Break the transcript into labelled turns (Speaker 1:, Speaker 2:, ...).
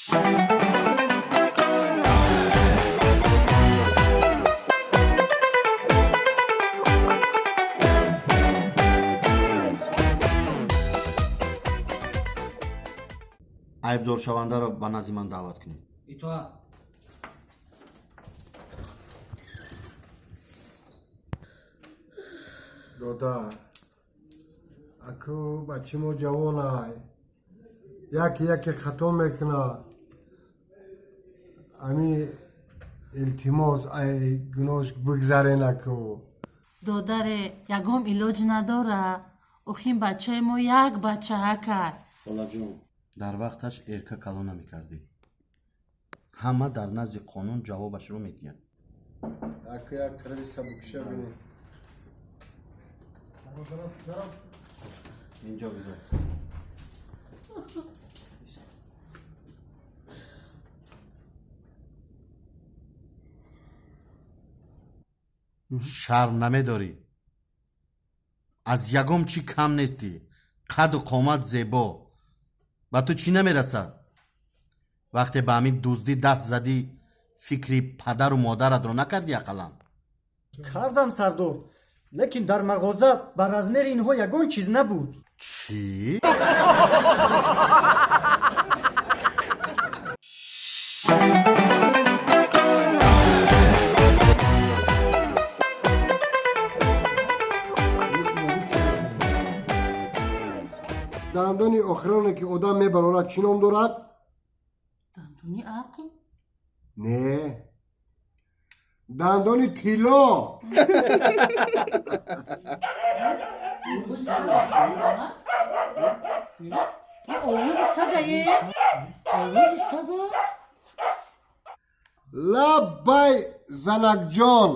Speaker 1: Айбдоршавандаро ба назди ман даъват кунед.
Speaker 2: Итоат.
Speaker 3: Додар, аку бачи мо ҷавонай, яке яке хато мекунад. Ами илтимос, ай гуноҳш бигзарен, аку.
Speaker 4: Додаре, ягон илоҷ надора. Охин бачаи мо як бачаакай.
Speaker 1: Холаҷон, дар вақташ эрка калон намекардӣ. Ҳама дар назди қонун ҷавобашро медиҳад.
Speaker 3: Аку, як тарафи сабукша бинед.
Speaker 1: Инҷо гузор. Шарм намедорӣ? Аз ягон чӣ кам нестӣ, қаду қомат зебо, ба ту чӣ намерасад? Вақте ба ҳамин дуздӣ даст задӣ, фикри падару модаратро накардӣ ақаллан?
Speaker 5: Кардам, сардор, лекин дар мағоза ба размери инҳо ягон чиз набуд.
Speaker 1: Чӣ?
Speaker 3: Дандони охироне, ки одам мебарорад, чӣ ном дорад?
Speaker 4: Дандони ақл.
Speaker 3: Не, дандони тилло.
Speaker 4: Овози сагае, овози сага.
Speaker 3: Лаббай, занакҷон.